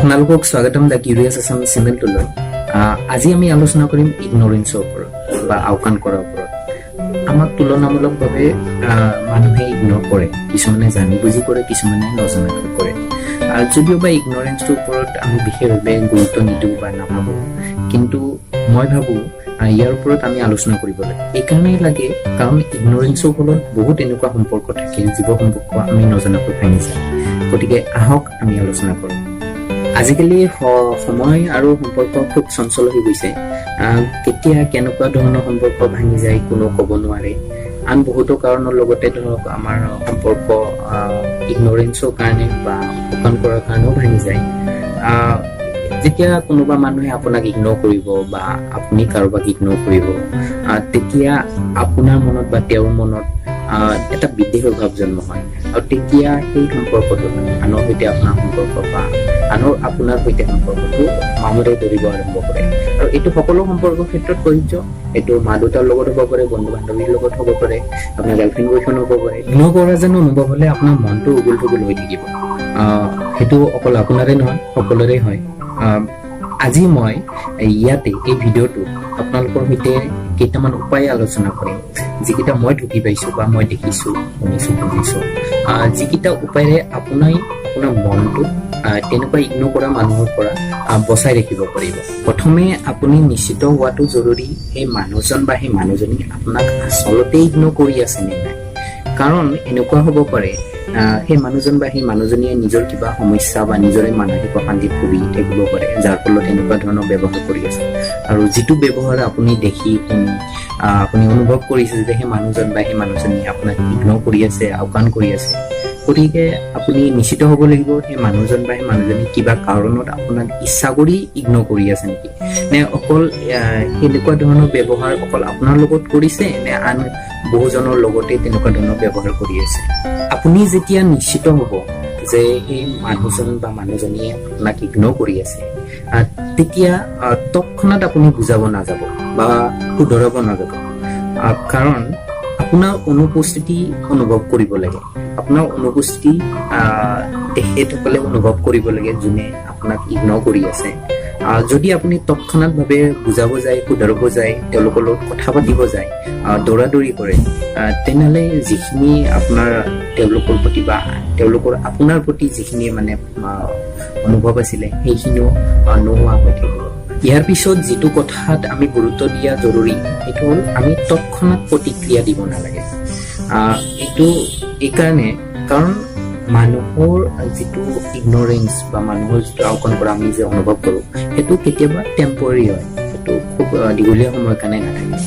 আপোনালোকক স্বাগতম the curious Assam চেনেলটোলৈ। আজি আমি আলোচনা কৰিম ইগনৰেঞ্চৰ ওপৰত বা আওকাণ কৰাৰ ওপৰত। আমাক তুলনামূলকভাৱে মানুহে ইগন'ৰ কৰে। কিছুমানে জানি বুজি কৰে, কিছুমানে নজনাকৈ কৰে। যদিও বা ইগনৰেঞ্চটোৰ ওপৰত আমি বিশেষভাৱে গুৰুত্ব নিদিওঁ বা নাভাবোঁ, কিন্তু মই ভাবোঁ ইয়াৰ ওপৰত আমি আলোচনা কৰিব লাগে। এইকাৰণেই লাগে, কাৰণ ইগনৰেঞ্চৰ ফলত বহুত এনেকুৱা সম্পৰ্ক থাকে, যিবোৰ সম্পৰ্ক আমি নজনাকৈ ভাঙি যায়। গতিকে আহক, আমি আলোচনা কৰোঁ। আজিকালি সময় আৰু সম্পৰ্ক খুব চঞ্চল হৈ গৈছে। কেতিয়া কেনেকুৱা ধৰণৰ সম্পৰ্ক ভাঙি যায়, কোনো ক'ব নোৱাৰে। আন বহুতো কাৰণৰ লগতে ধৰক আমাৰ সম্পৰ্ক ইগনৰেঞ্চৰ কাৰণে বা আওকাণ কৰাৰ কাৰণেও ভাঙি যায়। যেতিয়া কোনোবা মানুহে আপোনাক ইগন'ৰ কৰিব বা আপুনি কাৰোবাক ইগন'ৰ কৰিব, তেতিয়া আপোনাৰ মনত বা তেওঁৰ মনত এটা বিদ্বেষৰ ভাৱ জন্ম হয় আৰু তেতিয়া সেই সম্পৰ্কটোত আনৰ সৈতে আপোনাৰ সম্পৰ্ক বা আনৰ আপোনাৰ সৈতে সম্পৰ্কটো মামৰে ধৰিব আৰম্ভ কৰে। আৰু এইটো সকলো সম্পৰ্কৰ ক্ষেত্ৰত প্ৰযোজ্য। এইটো মা দেউতাৰ লগত হ'ব পাৰে, বন্ধু বান্ধৱীৰ লগত হ'ব পাৰে, আপোনাৰ গাৰ্লফ্ৰেণ্ড বয়ফ্ৰেণ্ড হ'ব পাৰে। ইগন'ৰ কৰা যেন অনুভৱ হ'লে আপোনাৰ মনটো উগুল থুগুল হৈ থাকিব। সেইটো অকল আপোনাৰে নহয়, সকলোৰে হয়। আজি মই ইয়াতে এই ভিডিঅ'টোত আপোনালোকৰ সৈতে কেইটামান উপায় আলোচনা কৰিম, যিকেইটা মই ঢুকি পাইছো বা মই দেখিছো, শুনিছো, বুজিছো, যিকেইটা উপায়েৰে আপোনাৰ আপোনাৰ মনটো তেনেকুৱা ইগন'ৰ কৰা মানুহৰ পৰা বচাই ৰাখিব পাৰিব। প্ৰথমে আপুনি নিশ্চিত হোৱাটো জৰুৰী, সেই মানুহজন বা সেই মানুহজনী আপোনাক আচলতে ইগন'ৰ কৰি আছে নে নাই। কাৰণ এনেকুৱা হ'ব পাৰে, সেই মানুহজন বা সেই মানুহজনীয়ে নিজৰ কিবা সমস্যা বা নিজৰে মানসিক অশান্তিত ভুগি থাকিব পাৰে, যাৰ ফলত এনেকুৱা ধৰণৰ ব্যৱহাৰ কৰি আছে। আৰু যিটো ব্যৱহাৰ আপুনি দেখি শুনি আপুনি অনুভৱ কৰিছে যে সেই মানুহজন বা সেই মানুহজনীয়ে আপোনাক ইগন'ৰ কৰি আছে, আওকাণ কৰি আছে, গতিকে আপুনি নিশ্চিত হ'ব লাগিব, সেই মানুহজন বা সেই মানুহজনী কিবা কাৰণত আপোনাক ইচ্ছা কৰি ইগন'ৰ কৰি আছে নেকি, নে অকল সেনেকুৱা ধৰণৰ ব্যৱহাৰ অকল আপোনাৰ লগত কৰিছে, নে আন বহুজনৰ লগতে তেনেকুৱা ধৰণৰ ব্যৱহাৰ কৰি আছে। আপুনি যেতিয়া নিশ্চিত হ'ব যে সেই মানুহজন বা মানুহজনীয়ে আপোনাক ইগন'ৰ কৰি আছে, তেতিয়া তৎক্ষণাত আপুনি বুজাব নাযাব বা শুধৰাব নাযাব। কাৰণ আপোনাৰ অনুপস্থিতি অনুভৱ কৰিব লাগে। আপোনাৰ অনুপস্থিতি তেখেতসকলে অনুভৱ কৰিব লাগে, যোনে আপোনাক ইগন'ৰ কৰি আছে। যদি আপুনি তৎক্ষণাতভাৱে বুজাব যায়, শুধৰাব যায়, তেওঁলোকৰ লগত কথা পাতিব যায়, দৌৰা দৌৰি কৰে, তেনেহ'লে যিখিনি আপোনাৰ তেওঁলোকৰ প্ৰতি বা তেওঁলোকৰ আপোনাৰ প্ৰতি যিখিনি মানে অনুভৱ আছিলে, সেইখিনিও নোহোৱা হৈ থাকিব। ইয়াৰ পিছত যিটো কথাত আমি গুৰুত্ব দিয়া জৰুৰী, সেইটো হ'ল আমি তৎক্ষণাত প্ৰতিক্ৰিয়া দিব নালাগে। এইটো এইকাৰণে, কাৰণ মানুহৰ যিটো ইগনৰেঞ্চ বা মানুহৰ যিটো আওকাণ কৰা আমি যে অনুভৱ কৰোঁ, সেইটো কেতিয়াবা টেম্পৰাৰী হয়। সেইটো খুব দীঘলীয়া সময়ৰ কাৰণে নাথাকে।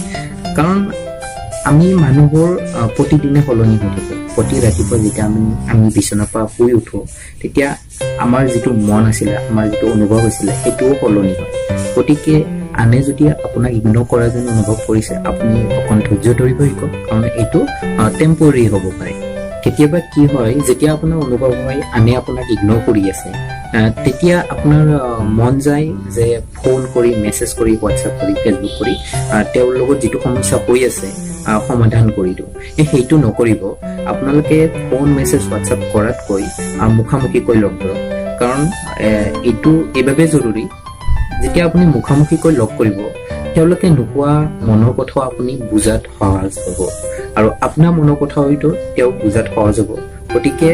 কাৰণ আমি মানুহবোৰ প্ৰতিদিনে সলনি হৈ থাকোঁ। প্ৰতি ৰাতিপুৱা যেতিয়া আমি বিচনাৰ পৰা শুই উঠোঁ, তেতিয়া আমাৰ যিটো মন আছিলে, আমাৰ যিটো অনুভৱ হৈছিলে, সেইটোও সলনি হয়। গতিকে আনে যদি আপোনাক ইগন'ৰ কৰা যেন অনুভৱ কৰিছে, আপুনি অকণ ধৈৰ্য ধৰিব শিকক, কাৰণ এইটো টেম্পৰাৰী হ'ব পাৰে। কেতিয়াবা কি হয়, যেতিয়া আপোনাৰ অনুভৱ হয় আনে আপোনাক ইগন'ৰ কৰি আছে, তেতিয়া আপোনাৰ মন যায় যে ফোন কৰি, মেছেজ কৰি, হোৱাটছএপ কৰি, ফেচবুক কৰি তেওঁৰ লগত যিটো সমস্যা হৈ আছে সমাধান কৰি দিওঁ। সেইটো নকৰিব। আপোনালোকে ফোন, মেছেজ, হোৱাটছএপ কৰাতকৈ মুখামুখিকৈ লগ ধৰক। কাৰণ এইটো এইবাবেই জৰুৰী, যেতিয়া আপুনি মুখামুখিকৈ লগ কৰিব, তেওঁলোকে নোকোৱা মনৰ কথাও আপুনি বুজাত সহজ হ'ব আৰু আপোনাৰ মনৰ কথা হয়তো তেওঁক বুজাত সহজ হ'ব। গতিকে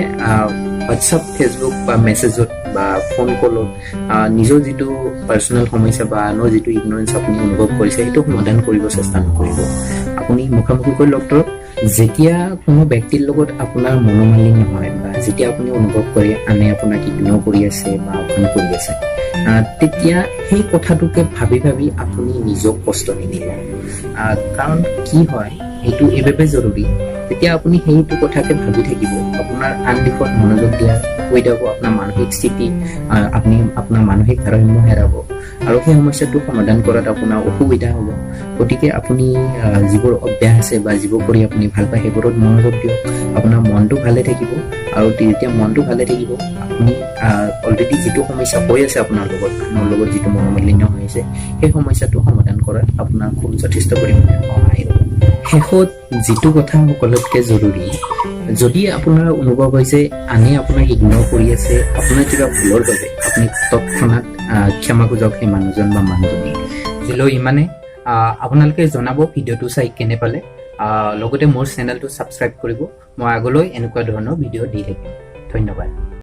হোৱাটছআপ, ফেচবুক বা মেছেজত বা ফোন কলত নিজৰ যিটো পাৰ্চনেল সমস্যা বা আনৰ যিটো ইগনৰেঞ্চ আপুনি অনুভৱ কৰিছে, সেইটো সমাধান কৰিব চেষ্টা নকৰিব। আপুনি মুখামুখিকৈ লগ ধৰক। যেতিয়া কোনো ব্যক্তিৰ লগত আপোনাৰ মনোমালিন্য হয় বা যেতিয়া আপুনি অনুভৱ কৰে আনে আপোনাক ইগন'ৰ কৰি আছে বা আওকাণ কৰি আছে, তেতিয়া সেই কথাটোকে ভাবি ভাবি আপুনি নিজক কষ্ট নিদিব। কাৰণ কি হয়, সেইটো এইবাবে জৰুৰী, তেতিয়া আপুনি সেইটো কথাকে ভাবি থাকিব, আপোনাৰ আন দিশত মনোযোগ দিয়া অসুবিধা হ'ব, আপোনাৰ মানসিক স্থিতি, আপুনি আপোনাৰ মানসিক ভাৰসাম্য হেৰাব আৰু সেই সমস্যাটো সমাধান কৰাত আপোনাৰ অসুবিধা হ'ব। গতিকে আপুনি যিবোৰ অভ্যাস আছে বা যিবোৰ কৰি আপুনি ভাল পায়, সেইবোৰত মনোযোগ দিয়ক। আপোনাৰ মনটো ভালে থাকিব আৰু যেতিয়া মনটো ভালে থাকিব, আপুনি অলৰেডি যিটো সমস্যা হৈ আছে আপোনাৰ লগত, আনৰ লগত যিটো মনোমালিন্য হৈ আছে, সেই সমস্যাটো সমাধান কৰাত আপোনাৰ খুব যথেষ্ট পৰিমাণে সহায় হ'ব। শেষত যিটো কথা সকলোতকৈ জৰুৰী, যদি আপোনাৰ অনুভৱ হৈছে আনে আপোনাক ইগন'ৰ কৰি আছে আপোনাৰ কিবা ভুলৰ বাবে, আপুনি তৎক্ষণাত ক্ষমা খোজক সেই মানুহজন বা মানুহজনীক। আজিলৈ ইমানে। আপোনালোকে জনাব ভিডিঅ'টো চাই কেনে পালে। লগতে মোৰ চেনেলটো ছাবস্ক্ৰাইব কৰিব। মই আগলৈ এনেকুৱা ধৰণৰ ভিডিঅ' দি থাকিম। ধন্যবাদ।